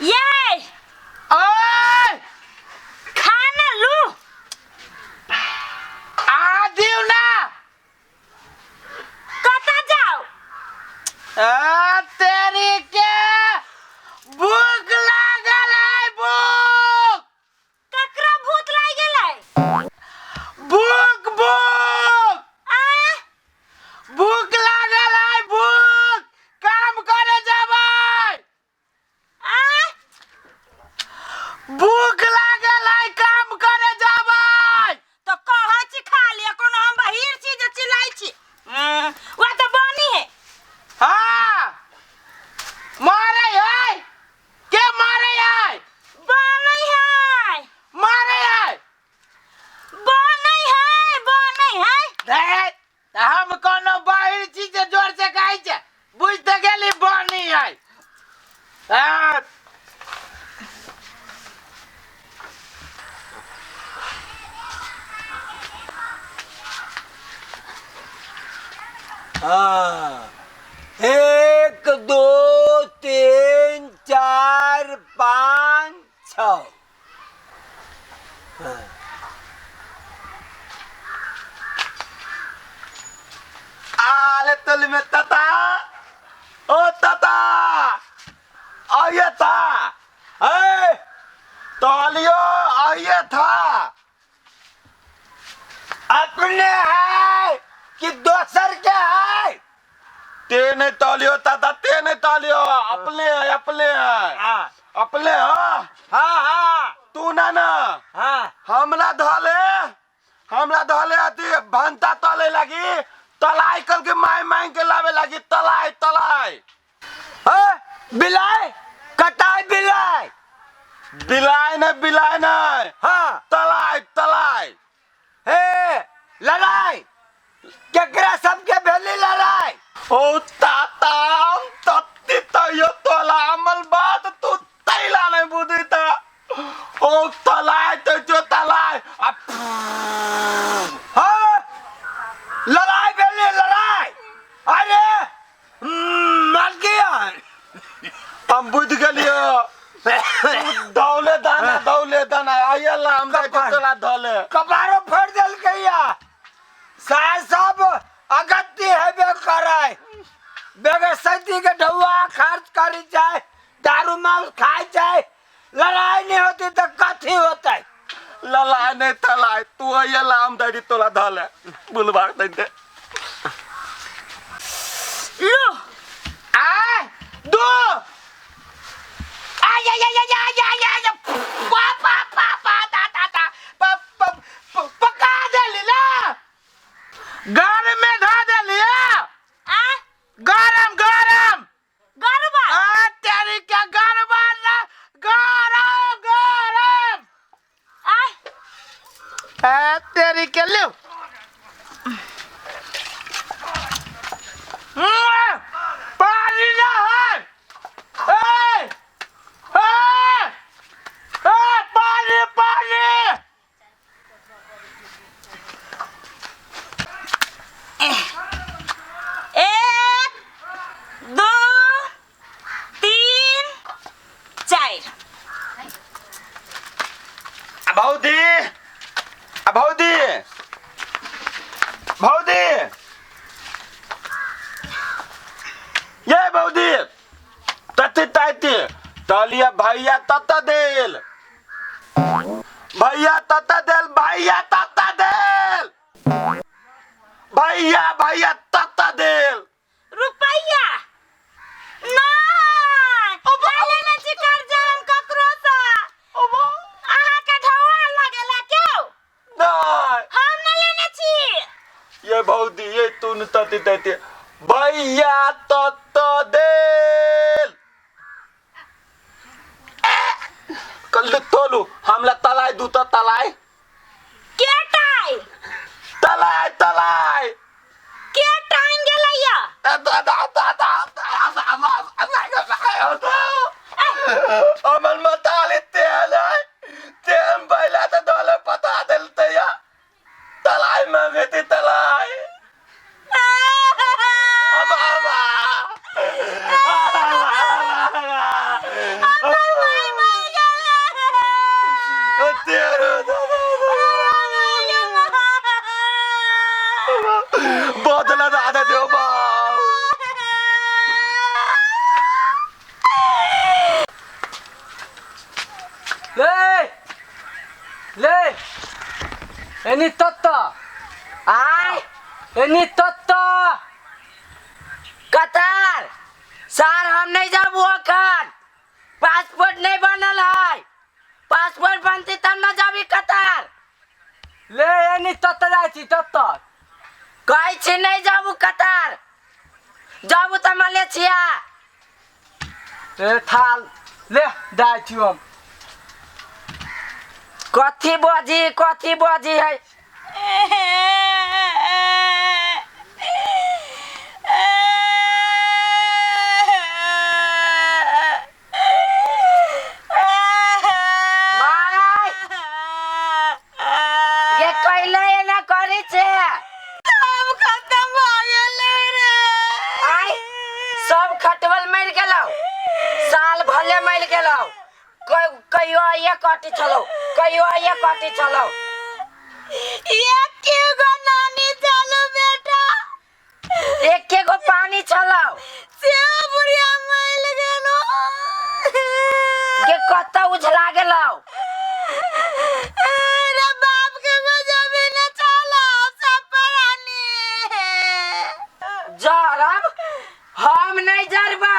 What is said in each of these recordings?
ये ओए खाना लू आ दिउ ना कतऽ जाउ आ तेरी के भूख लागल है भूख ककरा भूत लागि गेलै भूख भूख आ भूख लागल है भूख काम करे जेबै आ भूख लागल है काम करे जेबै तो कहै छी खा लिअ कोनो हम बहिर छी जे चिल्लाइ छी वएह तऽ बनी है हाँ मारे है के मारे है बनै है मारे है बनै है बनै है रे, तऽ हम कोनो बाहिर छी जे जोर से कहै छै बुझि तऽ गेली बनी है आ, हाँ एक दो तीन चार पाँच छ आले तल में तता ओ तता आइए था ए तालियो आइए था अपने है कि दोसर के है ते नहीं तालियो ताता ते नहीं तालियो अपने है अपने है हाँ अपने हाँ हाँ हाँ तू ना ना हाँ हमरा धले हमरा धले अथी भंता तले लगी तलाई कल के माय मांग के लावे लगी तलाई तलाई हाँ, बिलाय कटाई बिलाय बिलाय नहीं बिलाय नहीं हाँ तलाई तलाई हे लड़ाई केकरा सबके भेली लड़ाई ओ ताता हम तत्ती तैयो तोला अमल बात तू तैला नहीं बुझी ता ओ तलाई तो जो तलाई आ हाँ लड़ाई भेली लड़ाई अरे मालकियन हम बुझ गेलियो दौले दाना दौले दाना आइए ला हम जाइ छी तोला धले कपारो फोड़ देलकैया सार सब अगत्य हेबे करे बेगर सती के ढौआ खर्च करी जाए दारू मांस खाए जाए लड़ाई नहीं होती तो कथी होता है ललाय नहीं तलाय तू आइए ला हम जाइ छी तोला धले बुलबाक दैते लो आ दो आ या या या या या या या पा पा पा पा ता ता ता प प प- पका देली ना घर में धा देली आ गरम गरम गरबा आ तेरी क्या गरबा ना गरम गरम आ आ तेरी के लियो पानी ना है ए ए ए पानी पानी एक दो तीन चारि भौजी आ भौजी भौजी ये भौजी तते ताते तलिया भैया तत देल भैया तत देल भैया तत देल भैया भैया तत देल रुपैया नहि नहि लेने छी कर्जा हम ककरो सँ अहाँके ढौआ लगेला क्यों नहीं हम नहि लेने छी ये भौजी ये तू न तते तते भैया तत देल कल तोलू हमला तलाय दू त तलाय के टाइ तलाय तलाय के टांग गेलैया अमन मताली तेल है तेल बैला तो डोले पता दिलते या तलाई मांगे थी तलाई अब अब हमर एनी तत्त आय एनी तत्त कतार सर हम नहीं जाबू अखन पासपोर्ट नहीं बनल है पासपोर्ट बनती तब न जाबी कतार ले एनी तत्त जाइ छी तत्त कहै छी नहीं जाबू कतार जाबू तऽ मलेशिया ए थाल ले जाइ छी हम कथी बजी है माय ये कैले एना करै छै सब खत्म भऽ गेलै रे आय सब खटबल मरि गेलौ साल भले मरि गेलौ कहियो आइए कटी छलौ कहियो आइए कटी छलौ एके गो नानी चलू बेटा एके गो पानी छलौ सेहो बुढ़िया मरि गेलो के कतऽ उझला गेलौ रे बाप के बजाबे न चलो सब प्राणी जरब हम नहीं जरबौ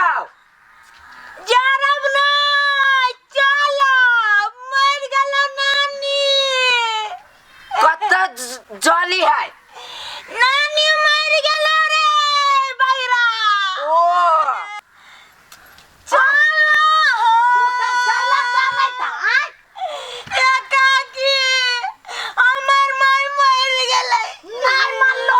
जरब नहीं चलो मर गेलो नानी कतऽ जली है नानी मर गेलो रे बहिरा ओ चलो ए काकी हमर माय मर गेलै नहीं मरलो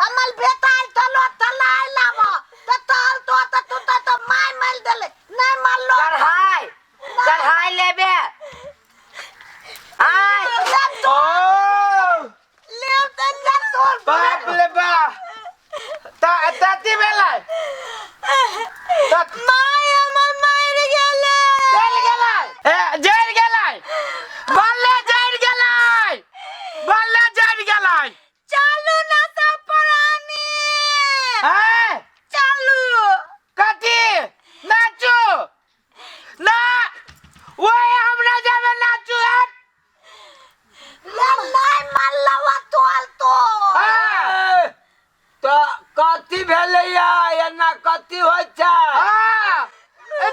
हमर बेटा चलो तलाई लावा तो तल तो तो तू तो तो my मर देले नहीं मरलो चढ़ाई चढ़ाई लेबे आय ओ लेब त जा तोर बाप रे बाप ताती भेलै माय हमर मर गेलै जरि गेलै ए जरि गेलै बल्ले जरि गेलै बल्ले जरि गेलै चलू ना सब प्राणी हैं चलू कथी नाचू ना ओए हमरा जाबे नाचू हट ले नहीं मरलो तोल तो हाँ तऽ कथी भेलैया एना कथी होइ छै हाँ ए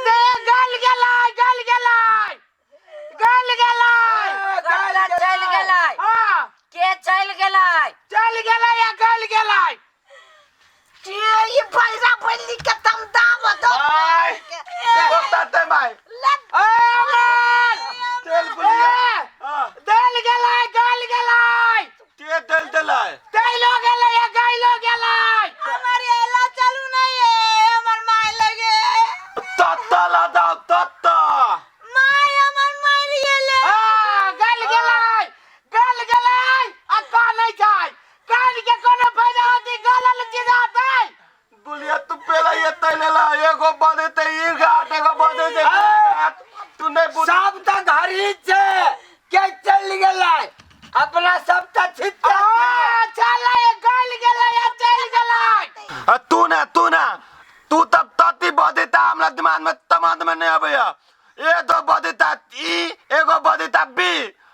गल गेलै गल गेलै गल गेलै कतऽ चलि गेलै हाँ के चलि गेलै चल गेलै या गल गेलै ये बहिरा बल्ली के तम दाव दो माय बताते माय ले ए अमर तेल गुलिया ए, हाँ दल गेलै गल गेलै के तेल देलै तैलो गेलै या गैलो गेलै हमर एला चलू नहीं है हमर माय लगे तत्ता ला दाव तत्ता माय हमर मर गेलै आ, गल गेलै गल गेलै आ कानै छै कान के कोनो फायदा होती गलल चीज आतै गुलिया तू पहले ये तेल ला एगो बदे ते ई घाट एगो बदे ते ई घाट तू नहीं बुझ सब तऽ घरी छै के चलि गेलै अपना सब तऽ छित्ता आ, चलै गल गेलै आ चलि गेलै आ तू ना तू ना तू तब तती बदेता हमरा दिमाग में तमाद में नहीं आबैया ए दो बदेता ई एगो बदेता बी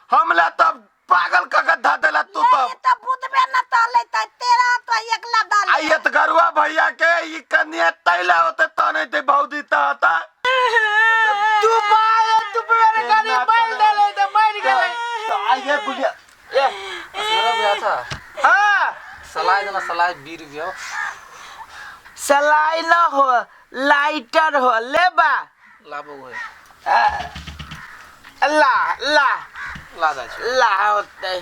हमला तब पागल क के ध देला तू तब तो बुझबे न तले त तेरा तो एकला डाल आ ये त गरुआ भैया के ई कनिया तैला होते त नहीं ते भौजी त आता तू पाए तू मेरे गाड़ी मार देले त मर गेलै तो आइए बुझिया ए सर था हां सलाइ देना सलाइ 20 रुपया सलाई न हो लाइटर हो लेबा लाबो है ला ला ला जाइ छी ला होते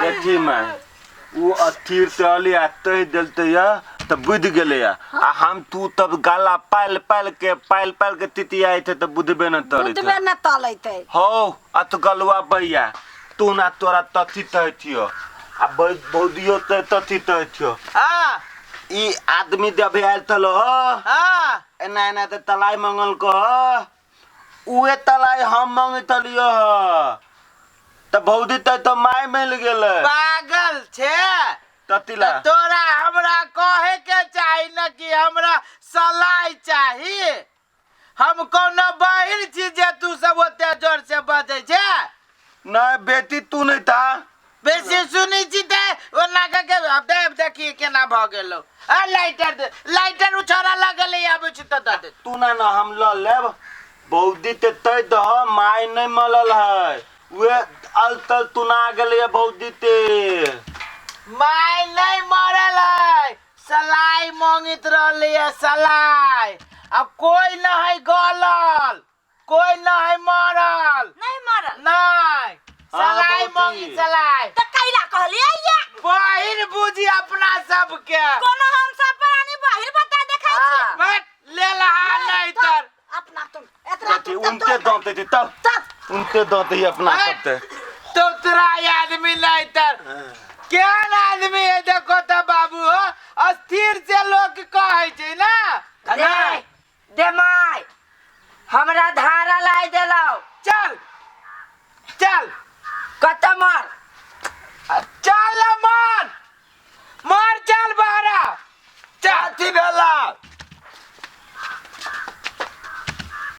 देखी मैं वो अथीर तली आ तह देलते या त बुझ गेले या आ हम तू तब गाला पाल पाल के पाल पाल के तितियाए थे त बुझबे न तरे बुझबे न तले हो आ तो गलुआ भैया तू ना तोरा तथी तह थियो आ बौदियो ते तथी तह थियो हां ई आदमी जब आयल तलो हां एना एना ते तलाई मंगल को उहे तलाई हम मंगे तलियो त भौजी ते तो my मिल गेलै पागल छे ततिला तोरा हमरा कहे के चाही न कि हमरा सलाई चाही हम कोनो बहिर छी जे तू सब ओते जोर से बजै छे नहीं बेटी तू नहीं था बेसी सुनै छी तऽ ओना कऽ के आब देख देखी केना भऽ गेलौ। आ लाइटर दे, लाइटर उछारा लगल है, आबै छी तऽ दऽ दे। तू ना ना हम ल लेब बौदी ते तय दह माय नहीं मलल है वे अल तल तुना गेलै बौदी ते। माय नहीं मरल है, सलाई मांगित रहलै है सलाई। अब कोई न है गलल, कोई न है मरल। नहीं मरल। नहीं सलाई बौदी। मांगी सलाई। तऽ कैला कहलियै ये? बहिर बुझी अपना सबके। कोनो हम सब प्राणी बहिर बता देखै छियै। बट ले लहा नहीं तर। अपना तुम एतना देखी उनके दांत थी तब उनके दांत ही अपना सबते। तो तोरा आदमी नहीं तर केहन आदमी है देखो तो बाबू हो, अस्थिर से लोग कहै छै ना। दे दे my हमरा धारा लाई देलौ। चल चल कत मर चल।